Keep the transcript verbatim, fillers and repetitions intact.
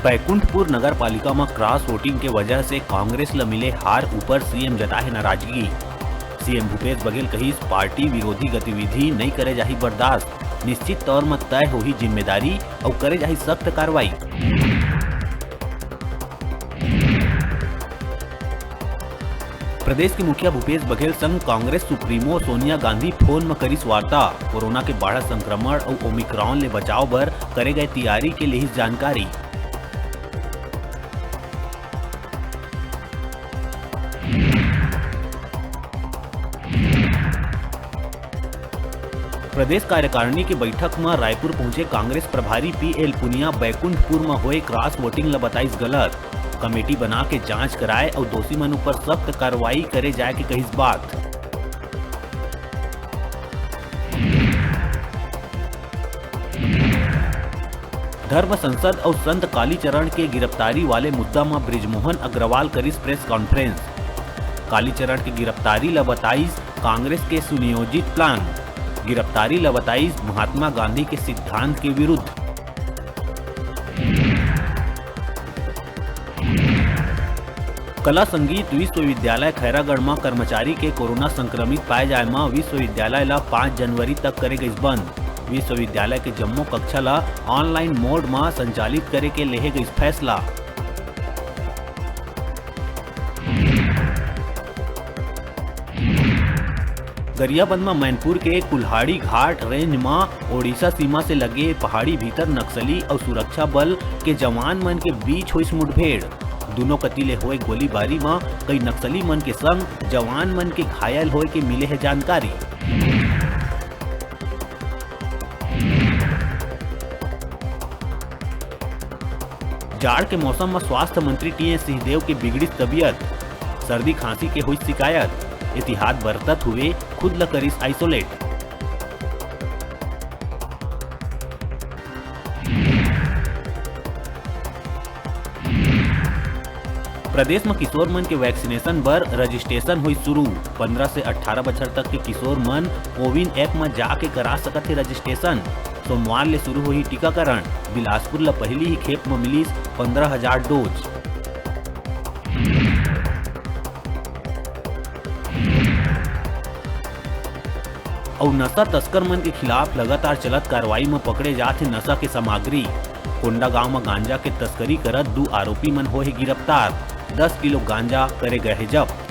बैकुंठपुर नगर पालिका म क्रॉस वोटिंग के वजह से कांग्रेस ल मिले हार ऊपर सीएम जताए हे नाराजगी। सीएम भूपेश बघेल कहिस, पार्टी विरोधी गतिविधि नइ करे जाही बर्दाश्त, निश्चित तौर म तय होही जिम्मेदारी अउ करे जाही सख्त कार्रवाई। प्रदेश के मुखिया भूपेश बघेल संग कांग्रेस सुप्रीमो सोनिया गांधी फोन म करिस वार्ता। कोरोना के बाढ़त संक्रमण अउ ओमिक्रॉन ले बचाव बर करे गए तियारी के लेहिस जानकारी। प्रदेश कार्यकारिणी के बैठक म रायपुर पहुंचे कांग्रेस प्रभारी पीएल पुनिया बैकुंठपुर म होए क्रॉस वोटिंग ल बताइस गलत। कमेटी बना के जांच कराए अउ दोषी मन ऊपर सख्त कार्रवाई करे जाए के कहिस बात। धर्म संसद अउ संत कालीचरण के गिरफ्तारी वाले मुद्दा म बृजमोहन अग्रवाल करिस प्रेस कॉन्फ्रेंस। कालीचरण के गिरफ्तारी ल बताइस कांग्रेस के सुनियोजित प्लान। गिरफ्तारी ल बताइस महात्मा गांधी के सिद्धांत के विरुद्ध। कला संगीत विश्वविद्यालय खैरागढ़ म कर्मचारी के कोरोना संक्रमित पाए जाए म विश्वविद्यालय ल पाँच जनवरी तक करे गइस बंद। विश्वविद्यालय के जम्मो कक्षा ल ऑनलाइन मोड म संचालित करे के लेहे गइस फैसला। गरियाबंद म मैनपुर के कुल्हाड़ी घाट रेंज म ओडिशा सीमा से लगे पहाड़ी भीतर नक्सली अउ सुरक्षा बल के जवान मन के बीच होइस मुठभेड़। दूनों कति ले होए गोलीबारी म कई नक्सली मन के संग जवान मन के घायल होए के मिले हे जानकारी। जाड़ के मौसम म स्वास्थ्य मंत्री टीएस सिंहदेव के बिगड़िस तबीयत, सर्दी खांसी के होइस शिकायत, एतिहात बरतत हुए खुद ल करिस आइसोलेट। प्रदेश म किशोर मन के वैक्सीनेशन बर रजिस्ट्रेशन होई शुरू। पन्द्रह से अठारह बछर तक के किशोर मन कोविन ऐप म जाके करा सकत हे रजिस्ट्रेशन। सोमवार ले शुरू होही टीकाकरण। बिलासपुर ल पहिली ही खेप म मिलिस पन्द्रह हजार डोज। अउ नशा तस्कर मन के खिलाफ लगातार चलत कार्रवाई म पकड़े जात हे नशा के सामग्री। कोंडागांव म गांजा के तस्करी करत दू आरोपी मन होए हे गिरफ्तार। दस किलो गांजा करे गए हे जब्त।